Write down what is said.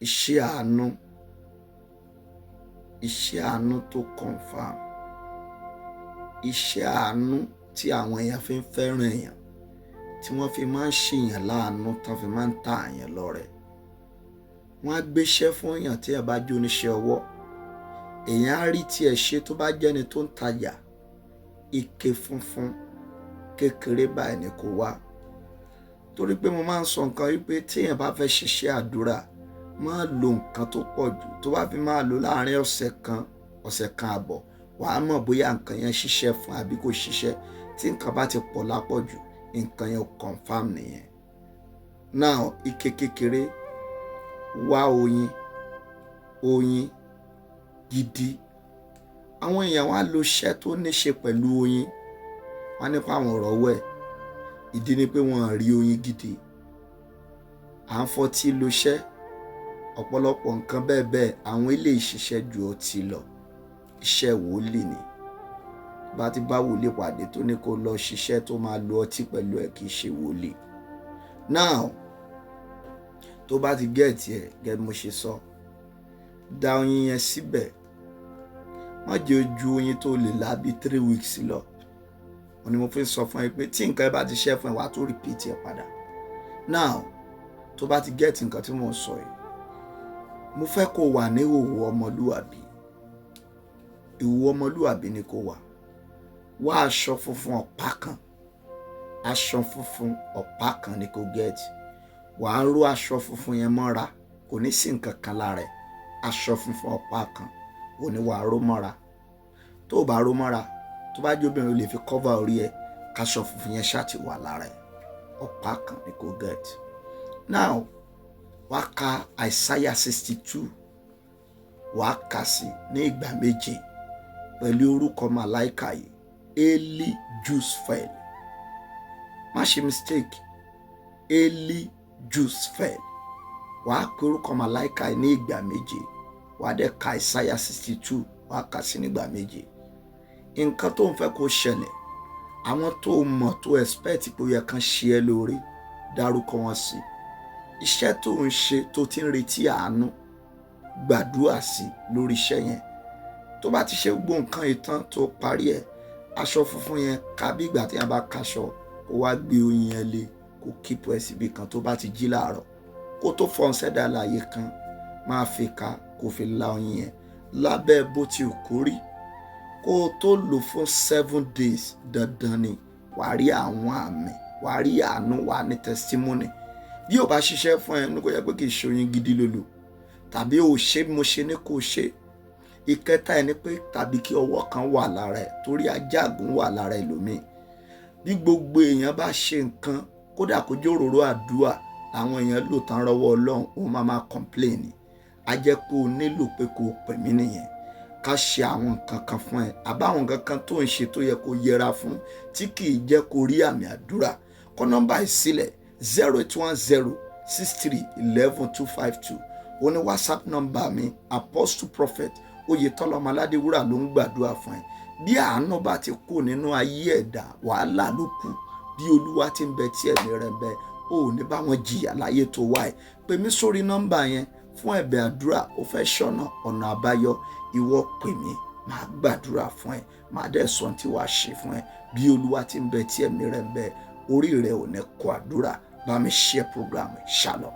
Iṣẹ́ àánú, iṣẹ́ àánú tó confirm, iṣẹ́ àánú tí àwọn èèyàn fi ń fẹ́ràn èèyàn, tí wọ́n fi máa ń ṣèyàn láàánú, tán fi máa ń ta àyàn lọ́rẹ. Wọ́n á gbéṣẹ́ fún èèyàn tí ẹ bá jó oníṣẹ́ ọwọ́. Èèyàn á rí tí ẹ ṣe tó bá jẹ́ni tó ń tajà. Ike funfun kékeré báyìí ni kò wá. Torí pé mo máa ń sọ nǹkan wípé tí èèyàn bá fẹ́ ṣiṣẹ́ àdúrà, máa lo nǹkan tó pọ̀ jù. Tó bá fi máa lò láàárín ọ̀sẹ̀ kan, ọ̀sẹ̀ kan àbọ̀, wàá mọ̀ bóyá nǹkan yẹn ṣiṣẹ́ fún àbí kò ṣiṣẹ́. Tí nǹkan bá ti pọ̀ lápọ̀jù, nǹkan yẹn ò confirm nìyẹn. Now, ike kékeré, wá oyin, oyin gidi. Àwọn èèyàn wá lo iṣẹ́ tó ní ṣe pẹ̀lú oyin, wọ́n á ní pé àwọn ọ̀rọ̀ wẹ̀. Ìdí ni pé wọ́n rí oyin gidi. À ń fọtí lo iṣẹ́, ọ̀pọ̀lọpọ̀ nǹkan bẹ́ẹ̀ bẹ́ẹ̀, àwọn ilé ìṣiṣẹ́ ju ọtí lọ. Iṣẹ́ wòlíì ni. Bá ti bá wòlíì pàdé tó ní kó lọ ṣiṣẹ́ tó máa lo ọtí pẹ̀lú ẹ̀, kì í ṣe wòlíì. Now, tó bá ti get ẹ̀ gẹ́gẹ́ bí mo ṣe sọ, da oyin yẹn síbẹ̀. Má jẹ́ ojú oyin tó lè lá bí 3 weeks lọ. Òun ni mo fi ń sọ fún ẹ pé tí nǹkan ẹ bá ti ṣẹ́ fún ẹ, wàá tó repeat ẹ padà. Now, tó bá ti get nǹkan tí mò ń sọ yìí, mo fẹ́ kó wà ní ìhòòhò ọmọlúwàbí. Ìhòòhò ọmọlúwàbí ni kó wà. Wá aṣọ funfun ọ̀pá kan, aṣọ funfun ọ̀pá kan ni kó get. Wàá ró aṣọ funfun yẹn mọ́ra, kò ní sí nǹkan kan lára ẹ̀. Aṣọ funfun ọ̀pá kan ò ní wàá ró mọ́ra. Tó o bá ró mọ́ra, tó bá jóbìnrin, o lè fi cover orí ẹ̀, káṣọ funfun yẹn ṣáà ti wà lára ẹ̀. Ọ̀pá kan ni kó get. Now, wàá ka Isaiah 62, wàá kà sí ní ìgbà 7 pẹ̀lú orúkọ màláìka yìí, Eli Jusfel. Má ṣe mistake, Eli Jusfel. Wàá pe orúkọ màláìka yìí ní ìgbà 7, wàá dẹ̀ ka Isaiah 62, wàá kà sí nígbà 7. Nǹkan tó ń fẹ́ kó ṣẹlẹ̀, àwọn tó mọ̀, tó expect pé ó yẹ kán ṣe ẹ́ lóore, dárúkọ wọn sí. Iṣẹ́ tó ń ṣe tó ti ń retí àánú, gbàdúrà sí lórí iṣẹ́ yẹn. Tó bá ti ṣe gbogbo nǹkan ìtàn tó parí ẹ̀, aṣọ funfun yẹn ká bí ìgbà tí yẹn bá kaṣọ, kó wá gbé oyin yẹn lé, kó keep ẹ̀ síbi kan. Tó bá ti jí láàárọ̀, kó tó fọ́n sẹ́dá láàyè kan, máa fi ka kó fi la oyin yẹn lábẹ́ bó ti kó rí. Kó o tó lò fún 7 days, dandan ni wàá rí àwọn àmì, wàá rí àánú, wàá ní testimony. Bí o bá ṣiṣẹ́ fún ẹ ní, kó yẹ pé kì í ṣe oyin gidi ló lò, tàbí o ṣe bí mo ṣe ní kó o ṣe. Ìkẹta ẹ ni pé tàbí kí ọwọ́ kan wà lára ẹ, torí ajáàgùn wà lára ẹlòmíì. Bí gbogbo èèyàn bá ṣe nǹkan, kódà kó jẹ́ òróró àdúrà làwọn èèyàn lò tán rọwọ́ Ọlọ́run, òun máa máa complain. Á jẹ́ pé o nílò pé kó o pè mí nìyẹn, ká ṣe àwọn nǹkan kan fún ẹ, àbáwọn nǹkan kan tó ń ṣe tó yẹ kó yẹra fún, tí kì í jẹ́ kó rí àmì àdúrà. Kọ nọ́mbà yìí sílẹ̀: 08106311252. Ó ní WhatsApp nọ́mbà mi. Apostle Prophet Oyetola Ọmọládéwúrà ló ń gbàdúrà fún ẹ. Bí àánú bá ti kú nínú ayé ẹ̀dá, wàhálà ló kù. Bí Olúwa ti ń bẹ tí ẹ̀mí rẹ̀ ń bẹ, ó ní bá wọn jìyà láyé tó wá ẹ̀. Pè mí sórí nọ́mbà yẹn fún ẹ̀bẹ̀ àdúrà. Ó fẹ́ ṣọ̀nà ọ̀nà àbáyọ, ìwọ pè mí, màá gbàdúrà fún ẹ, màá dẹ̀ sọ tí wàá ṣe fún ẹ. Bí Olúwa ti ń bẹ tí ẹ̀mí rẹ̀ ń bẹ, orí rẹ ò ní kọ àdúrà. Bá mi share program. Shalom.